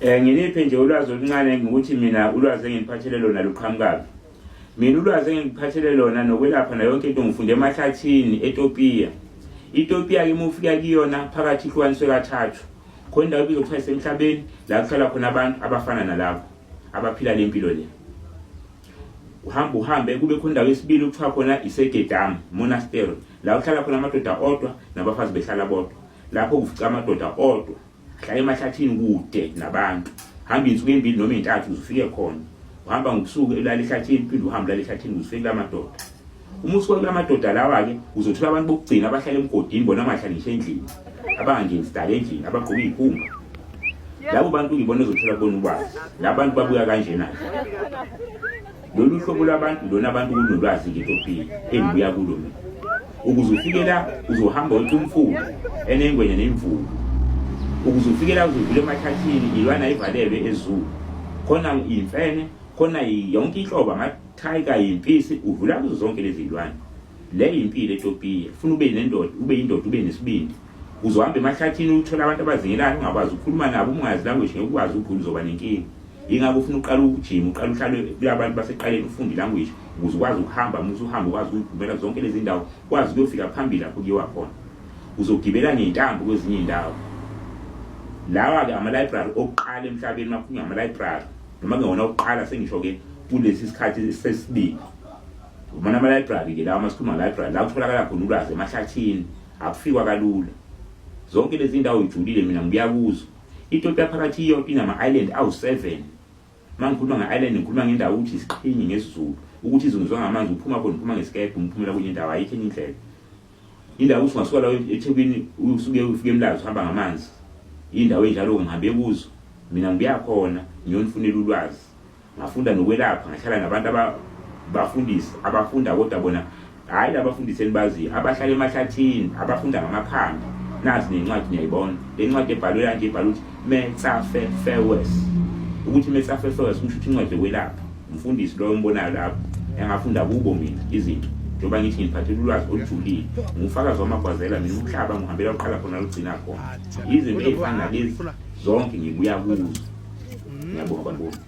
Nginiphe nje ulwazi oluncane ngokuthi mina ulwazi engiliphathele lona luqhamukaphi. Mina ulwazi engiliphathele lona nokwelapha nayo yonke into ngifunde emahlathini eTopiya. ITopiya ke uma ufika kuyona phakathi ihlukaniswe kathathu. Khona indawo ebizwa kuthiwa isemhlabeni la kuhlala khona abantu abafana nalabo abaphila le mpilo le. Uhamba uhambe kube khona indawo yesibili okuthiwa khona iseGedamu Monastery la kuhlala khona amadoda odwa nabafazi behlala bodwa. Lapho kufica amadoda odwa Hlala emahlathini kude nabantu. Hamba insuku embili noma intathu uze ufike khona. Uhamba ngobusuku elala ehlathini phinde uhambe ulala ehlathini uze ufike kulamadoda. Uma usuka kulamadoda lawa-ke uzothola abantu bokugcina abahlala emgodini bona bangahlali ngisho endlini. Abangangeni sidala endlini abagqoke iy'khumba. Labo bantu ngibona uzothola kubona ulwazi. Laba bantu babuya kanjena-ke. Lolu hlobo lwabantu lona abantu kunolwazi ngeTopiya engibuya kulo mina. Ukuze ufike la uzohamba weqa umfula enengwenya nemvubu. Ukuze ufike la uzodlula emahlathini ilwana ivalelwe ezulu. Khona imfene, khona yonke inhlobo ama-tiger, yimpisi, udlula kuzo zonke lezi zilwane. Le yimpilo eTopiya. Funa ube nendoda, ube yindoda, ube nesibindi. Uzohamba emahlathini uthola abantu abazingelayo ungakwazi ukukhuluma nabo, uma ungazi language ngeke ukwazi ukukhuluma uzoba nenkinga. Yingakho ufuna uqala ukujima, uqala uhlale kulabantu baseqaleni ufunde ilanguage ukuze ukwazi ukuhamba, uma usuhamba ukwazi ukuyigumela zonke lezi ndawo, ukwazi ukuyofika phambili lapho kuyiwa khona. Uzogibela ngey'ntambo kwezinye iy'ndawo. Lawa-ke ama-library okuqala emhlabeni, uma kukhulunywa ngama-library, noma kungewona okuqala sengisho-ke kulesi sikhathi sesibili. Ubona ama-library-ke lawa, uma sikhuluma nge-library, la kutholakala khona ulwazi emahlathini, akufikwa kalula. Zonke lezi ndawo ijulile mina ngibuya kuzo. Ethiopia phakathi iyodwa inama-island awu-7. Uma ngikhuluma nge-island ngikhuluma ngendawo ukuthi isiqhingi ngesiZulu, ukuthi izungezwe ngamanzi uphuma khona uphuma ngesikebhe umphumela kwenye indawo ayikho enye indlela. Indawo ukuthi ungasuka la eThekwini usuke ufike eMlazi uhamba ngamanzi. Indawo enjalo ngihambe kuzo. Mina ngibuya khona ngiyonifunela ulwazi. Ngafunda nokwelapha, ngahlala nabantu abafundisi abafunda kodwa bona hhayi labafundisi enibaziyo abahlala emahlathini abafunda ngamakhambi. Nazi nencwadi niyayibona le ncwadi ebhalwe kanje ibhalwe ukuthi Metsafefewes, ukuthi Metsafefewes kusho ukuthi incwadi yokwelapha. Umfundisi loyo ombonayo lapho engafunda kubo mina izinto njengoba ngithi ngiphathela ulwazi olujulile, ngufakazi wamagwazela mina, umhlaba ngihambela uqala khona lugcina khona. Izinto ey'fana nalezi zonke ngibuya kuzo. Ngiyabonga bantu.